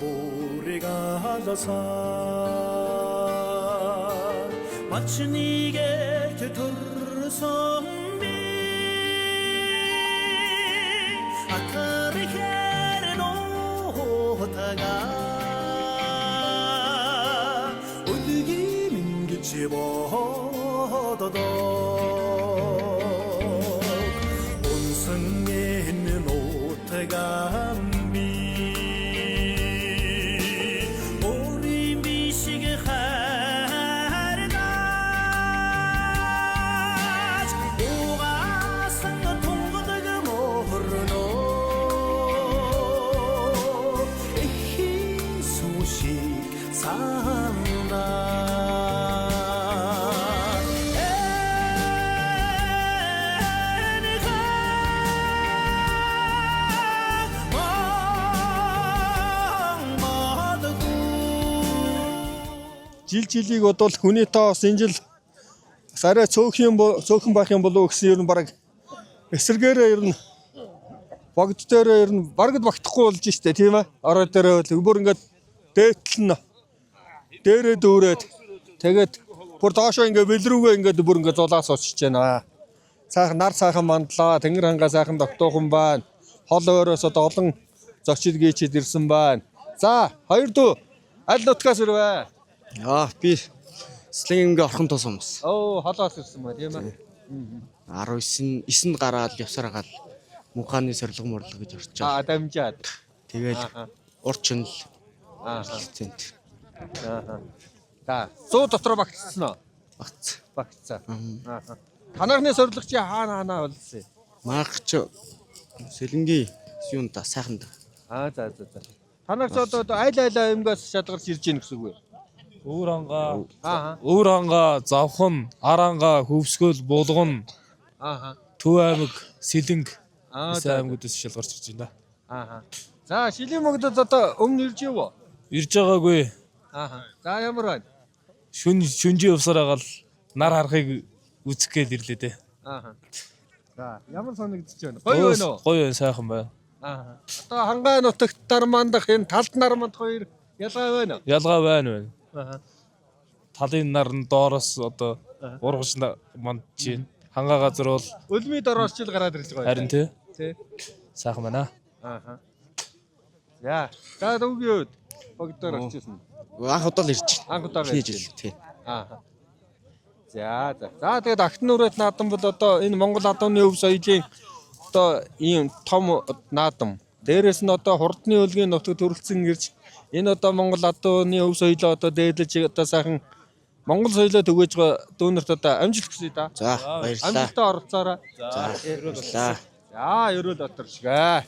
бүрийг алсан. Малчны гэрт төрсөн би Атар ихээр нутага Өдгийн ингэж боддог. Унсан энэ нутага би өөрийн бишиг хайрлаж угаасан тунгадаг мөрнөө эхийн сүшиг сандаа. Жил жилийг бодвол хүний тоо бас энэ жил бас арай цөөхөн цөөхөн байх юм болов уу гэсэн ер нь баг эсэргээрээ ер нь богд дээрээ ер нь бараг л багтахгүй болж штэ, тийм ээ. Орой дээрээ бол бүр ингээд дээдл нь дээрээ дүүрээд тэгээд бүр доошоо ингээд бэлрүүгээ ингээд бүр ингээд зулаас очиж байна. Сайхан нар сайхан мандлаа, тэнгэр хангаа сайхан тогтоохон байна. Хол ойроос одоо олон зочид гийчид ирсэн байна. За, хоёр дүү аль нутгаас ирвэ? Аа, би Слингийн орхон тус хүмүүс. Оо, холоос ирсэн байна, тийм ээ. 19 9-нд гараад явсаар хагаад мөнхааны сорилго морлого гэж орж байгаа. Аа, дамжаад. Тэгэл урд чинэл лицент. Аа. За, 100 дотор багтсан уу? Багц. Багтсан. Аа. Танаархны сорилго чи хаана хаана болсон юм? Марк ч Сэлэнгийн юун да сайхан да. Аа, за. Танаар ч одоо айл айл аймгаас шалгарч ирж гин гэсэн үг үү? Өвөр хангаа, Аа. өвөр хангаа, завхан, ар хангаа, хөвсгөл, булган, Аа. Төв аймаг, Сэлэнг Аа, эс за. аймагудаас шалгарч ирж байна. Аа. За, шилийн мөгдөд одоо өмнө ирж ив үү? Ирж байгаагүй. Аа. За, ямар байна? Шүн шүнжийн явсаар агаал нар харахыг үзэх гээл ирлээ дээ. Аа. За, ямар санагдчих байна? Гоё байна уу? Гоё байна, сайхан байна. Аа. Одоо хангай нутагт дармандах энэ талд нармандах хоёр ялгаа байна уу? Ялгаа байна байна. Аа. Талын нар нь доороос одоо ургаж мандж байна. Хангаа газар бол Өлмийн дороос ч л гараад ирж байгаа. харин тий Тий. сайхан байна. Аа. За, за дүүгийн үед богдоор очижсэн. Анх удаа л ирж байна. Анх удаа Эхний ирж жил тий. Аа. За, за. За, тэгээд агтны үрээд наадам бол одоо энэ Монгол адууны өв соёлын одоо ийм том наадам. Дээрээс нь одоо хурдны өлгийн нутаг төрөлцөн ирж энэ одоо Монгол адууны өв соёлоо одоо дээдлэж одоо сайхан Монгол соёлоо түгээж байгаа дүүнерт одоо амжилт хүсье да. За, баярлалаа. Амжилттай оролцоорой. За, баярлалаа. За, ерөөл дотор шигэ.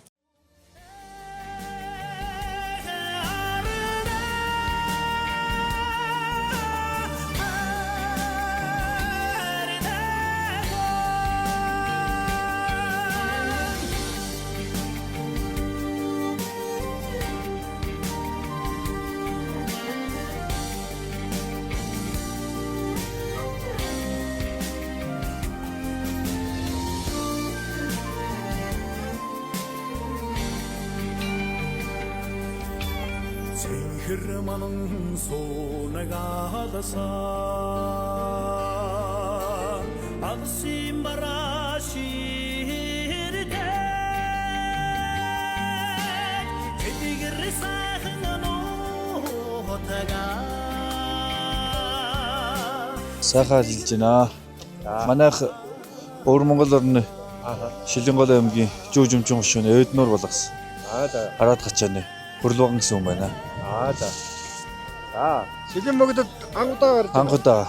Цэнхэр манан суунагалсан Алсын бараа ширтэг Тэдгэр сайхан нутага. Сайхан ажиллаж байна. Манайх Өвөр Монгол орны Шилэнгол аймгийн Жүүжимчин хөшөөний Өөднөр болгосон. Аа, за. Гараад гачааны Хөрлөгөн гэсэн хүн байна. Аа, за. За, шилэн богдод анх удаа гарч Анх удаа.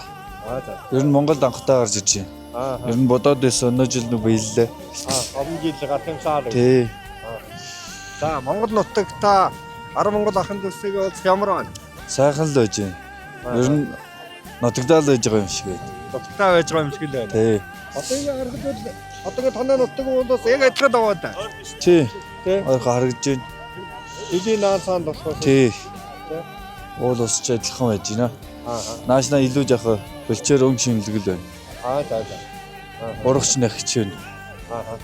Аа, за. Ер нь Монголд анх удаа гарч ирж байна. Аа. Ер нь бодоод байсан өнөө жил нү баяллаа. Аа, өмнө жил гарах юмсаа л. Тий. За, Монгол нутагта Ар Монгол ахын төсгийг уулзах ямар байна? Сайхан л байж байна. Ер нь нутагдаал байж байгаа юм шиг байна. Нутагтаа байж байгаа юм шиг л байна. Тий. Одоо ингэ харахад бол одоо ингэ танай нутаг бол яг адилхан даваа да. Тий. Тий. Ойрхон харагдаж байна. Жилийн наан саанд болохоор. Тий. Тий. Уул ус ч адилхан байж байна. Аа. Наашнаа илүү жахаа бэлчээр өнгө шинэлгэл байна. Аа, за за. Урагч нахич байна. Аа.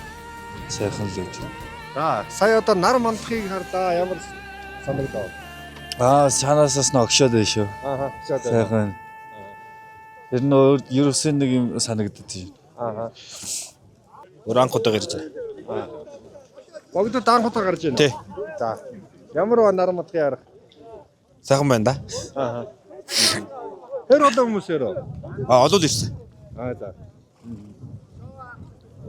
Сайхан л байж байна. За, сая одоо нар мандахыг харлаа. Ямар санагдав? Аа, цаанаасаас нь огшоод байна шүү. Аа, огшоод байна. Сайхан. Тэр нь өөр ерөөсөн нэг юм санагддаг юм. Аа. Өөр анх удаа гарч байна. Богдод анх удаа гарч байна. Тий. За. Ямар ба Наран модгийн арга? Сайхан байна да. Аа. Тэр олон хүмүүс өрөө. А олол ирсэн. Аа за.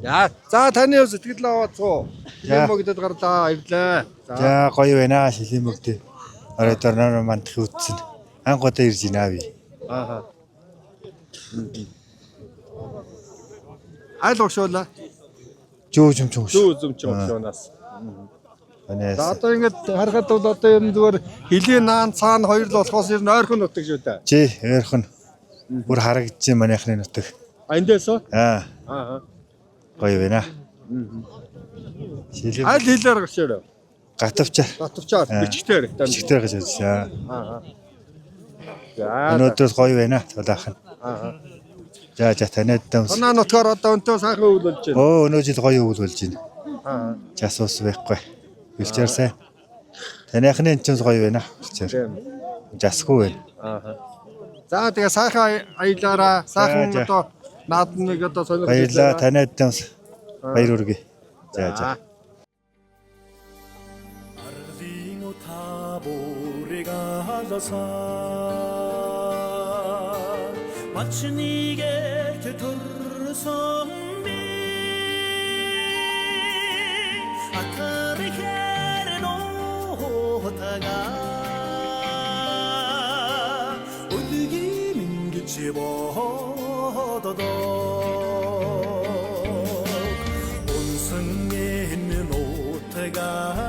За, за таны сэтгэл аваад цуу. Шилийн богдод гарлаа, ирлээ. За. За гоё байна шилийн богд. Орой дорноор мандах үтсэн. Анх удаа ирж байна би. Аа. Аль угшуулаа? Жөө жимчин хөш. Зүү үзэмч угшуунаас. Манай За одоо ингээд харахад бол одоо ер нь зүгээр хөлийн наан цаана хоёр л болохоос ер нь ойрхон нутаг шүү дээ. чи ойрхон бүр харагдаж манайхны нутаг. А эндээс үү? Аа Аа. гоё байна. Шилийн Аль хэлээр гарч ирв? гатавчаар Татвчаар Аа. бичгтэр. бичгтэр гэж бодсон. Аа. За. Өнөөдрөөс гоё байна. Тулаах нь. Аа. За за танайд дамс. Танаа нутгаар одоо өнтөө сайхан өвөл болж байна. Өө өнөө жил гоё өвөл болж байна. Аа. Жас ус байхгүй. Бэлчээр сайн. Таныхны энэ ч гоё байна. Бэлчээр. Тийм. Жасгүй байна. Аа. За тэгээ сайхан аялаараа сайхан За, за. одоо наадмыг одоо сонирхож Баярлалаа танайд дамс. Баяр хүргэе. За за. Арлын та бүрийг алсан Мачныгэрт төрсөн би Акар хэр нотага Үлгийн ингэж боддог Унсан энэ нутгаа.